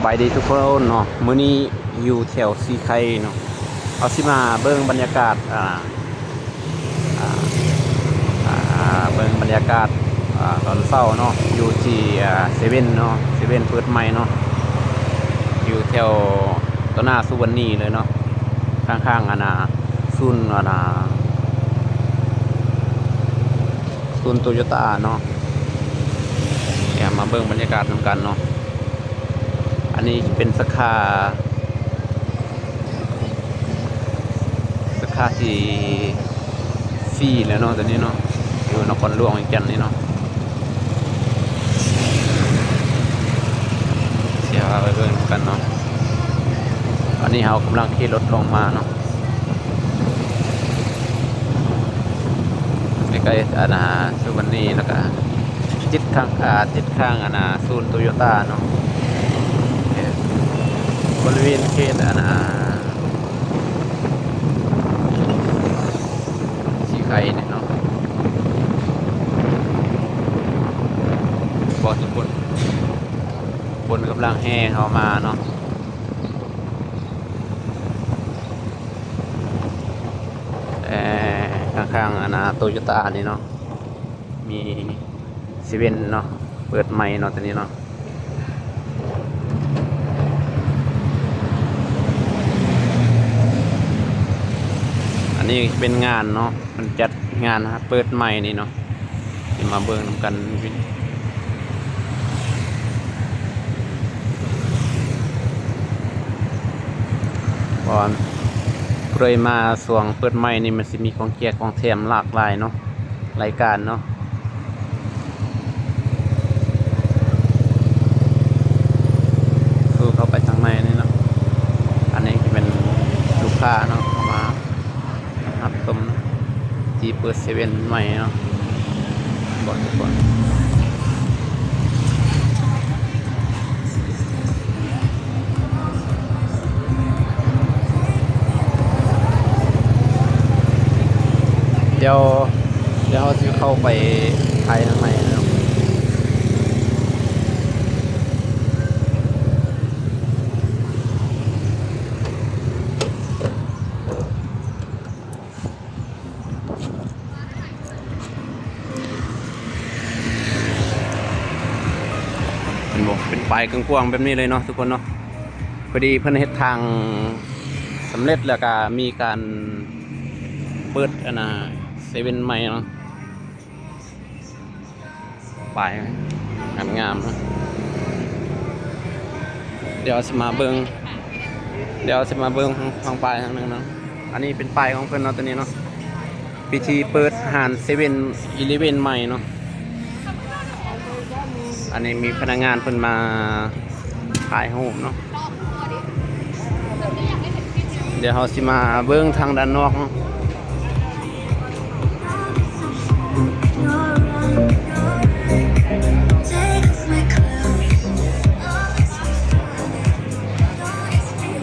ສະບາຍດີທຸກຄົນເນາະ, ມື້ນີ້ຢູ່ແຖວສີໄຄເນາະ, ເຮົາຊິມາເບິ່ງບັນຍາກາດ ອ່າ ອ່າ ອ່າ ເບິ່ງບັນຍາກາດ ອ່າ ຕອນເຊົ້າເນາະ ຢູ່ທີ່ ອ່າ ເຊເວັ່ນເນາະ, ເຊເວັ່ນເປີດໃໝ່ເນາະ ຢູ່ແຖວຕໍ່ໜ້າສຸວັນນີເລີຍເນາະ, ຂ້າງໆ ອັນນ່າ ສູນ ອັນນ່າ ສູນໂຕໂຍຕ້າເນາະ. ດຽວມາເບິ່ງບັນຍາກາດນຳກັນເນາະ. ອັນນີ້ເປັນສາຂາ ສາຂາທີສີ່ແລ້ວເນາະ ຕອນນີ້ເນາະ, ຢູ່ນະຄອນຫຼວງວຽງຈັນນີ້ເນາະ. ດຽວເຮົາໄປເບິ່ງນຳກັນເນາະ. ອັນນີ້ເຮົາກຳລັງຂີ່ລົດລົງມາເນາະ. ໃກ້ໆ ອັນນ່າ ສຸວັນນີ ແລ້ວກະຕິດທາງ ອ່າ ຕິດທາງ ອັນນ່າ ສູນໂຕໂຍຕ້າເນາະ, ບໍລິເວນເຂດ ອັນນ່າ ສີໄຄນີ້ເນາະ. ບໍ່ທຸກຄົນ ຄົນກຳລັງແຫ່ເຂົ້າມາເນາະ. ເອີ ຂ້າງໆ ອັນນ່າ ໂຕໂຍຕ້ານີ້ເນາະ ມີເຊເວັ່ນເນາະ ເປີດໃໝ່ເນາະ ຕອນນີ້ເນາະ. ອັນນີ້ເປັນງານເນາະ ເພິ່ນຈັດງານເປີດໃໝ່ນີ້ເນາະ. ຊິມາເບິ່ງນຳກັນ ເພາະວ່າຜູ້ໃດມາຊ່ວງເປີດໃໝ່ນີ້ ມັນຊິມີຂອງແຈກຂອງແຖມຫຼາກຫຼາຍເນາະ ລາຍການເນາະ. ຄືເຂົ້າໄປທາງໃນນີ້ເນາະ, ອັນນີ້ຈະເປັນລູກຄ້າເນາະ ເຂົ້າມາ ຮັບຊົມທີ່ເປີດເຊເວັ່ນໃໝ່ເນາະ ບໍ່ທຸກຄົນ. ດຽວ ດຽວເຮົາຊິເຂົ້າໄປພາຍທາງໃນເນາະ. ເຫັນບໍ່ ເປັນປ້າຍກວ້າງໆ ແບບນີ້ເລີຍເນາະ ທຸກຄົນເນາະ. ພໍດີເພິ່ນເຮັດທາງສຳເລັດ ແລ້ວກະມີການເປີດ ອັນນ່າ ເຊເວັ່ນໃໝ່ເນາະ. ປ້າຍງາມໆ ເນາະ. ດຽວຊິມາເບິ່ງ ດຽວຊິມາເບິ່ງທາງ ທາງປ້າຍທາງໜຶ່ງເນາະ. ອັນນີ້ເປັນປ້າຍຂອງເພິ່ນເນາະ ໂຕນີ້ເນາະ, ພິທີເປີດຮ້ານເຊເວັ່ນອີເລເວັ່ນໃໝ່ເນາະ. ອັນນີ້ມີພະນັກງານເພິ່ນມາຖ່າຍຮູບເນາະ. ດຽວເຮົາຊິມາເບິ່ງທາງດ້ານນອກເນາະ.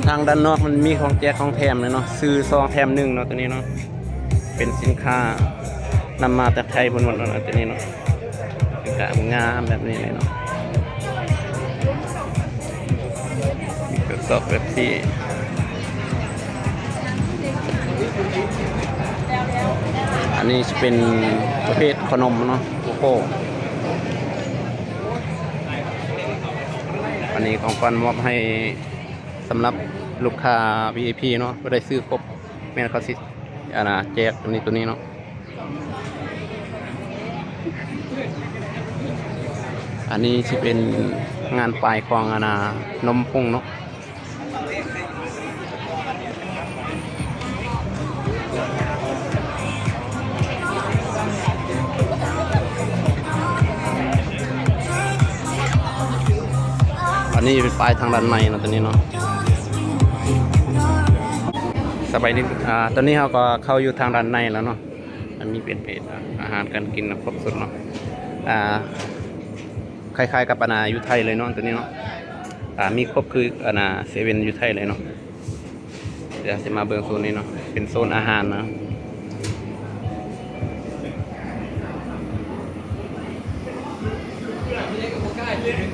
ທາງດ້ານນອກມັນມີຂອງແຈກຂອງແຖມເລີຍເນາະ, ຊື້ສອງແຖມໜຶ່ງເນາະ ໂຕນີ້ເນາະ. ເປັນສິນຄ້ານຳມາຈາກໄທພຸ້ນເນາະ ໂຕນີ້ເນາະ. ກະງາມແບບນີ້ເລີຍເນາະ. ມີເປັບຊອກເປັບຊີ. ອັນນີ້ຊິເປັນປະເພດຂະໜົມເນາະ ໂກໂກ້. ອັນນີ້ຂອງຂວັນມອບໃຫ້ສຳລັບລູກຄ້າ ວີໄອພີ ເນາະ, ຜູ້ໃດຊື້ຄົບ ແມ່ນເຂົາຊິ ອັນນ່າ ແຈກໂຕນີ້ ໂຕນີ້ເນາະ. ອັນນີ້ຊິເປັນງານປ້າຍຂອງ ອັນນ່າ ນົມຜົງເນາະ. ອັນນີ້ເປັນປ້າຍທາງດ້ານໃນເນາະ ໂຕນີ້ເນາະ. ສະບາຍດີ ອ່າ ຕອນນີ້ເຮົາກໍເຂົ້າຢູ່ທາງດ້ານໃນແລ້ວເນາະ. ອັນນີ້ເປັນເພດອາຫານການກິນນະ ຄົບຊຸດເນາະ. ອ່າ ຄ້າຍໆກັບ ອັນນ່າ ຢູ່ໄທເລີຍເນາະ ໂຕນີ້ເນາະ. ອ່າ ມີຄົບຄື ອັນນ່າ ເຊເວັ່ນຢູ່ໄທເລີຍເນາະ. ດຽວຊິມາເບິ່ງໂຊນນີ້ເນາະ, ເປັນໂຊນອາຫານເນາະ.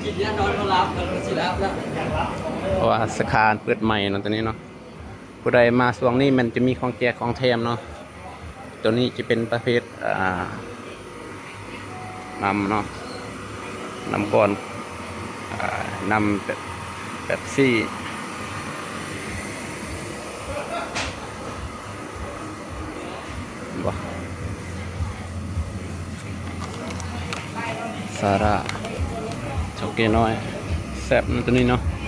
ກິນຢານອນບໍ່ຫຼັບ ກໍຊິຫຼັບແລ້ວ. ເພາະວ່າສາຂາເປີດໃໝ່ເນາະ ໂຕນີ້ເນາະ. ຜູ້ໃດມາຊ່ວງນີ້ແມ່ນຈະມີຂອງແຈກຂອງແຖມເນາະ. ໂຕນີ້ຈະເປັນປະເພດ ອ່າ ນ້ຳເນາະ ນ້ຳກ້ອນ ອ່າ ນ້ຳເປັບ ເປັບຊີ ບໍ່ ຊາລາ ເຖົ້າແກ່ນ້ອຍ ແຊບເນາະໂຕນີ້ເນາະ.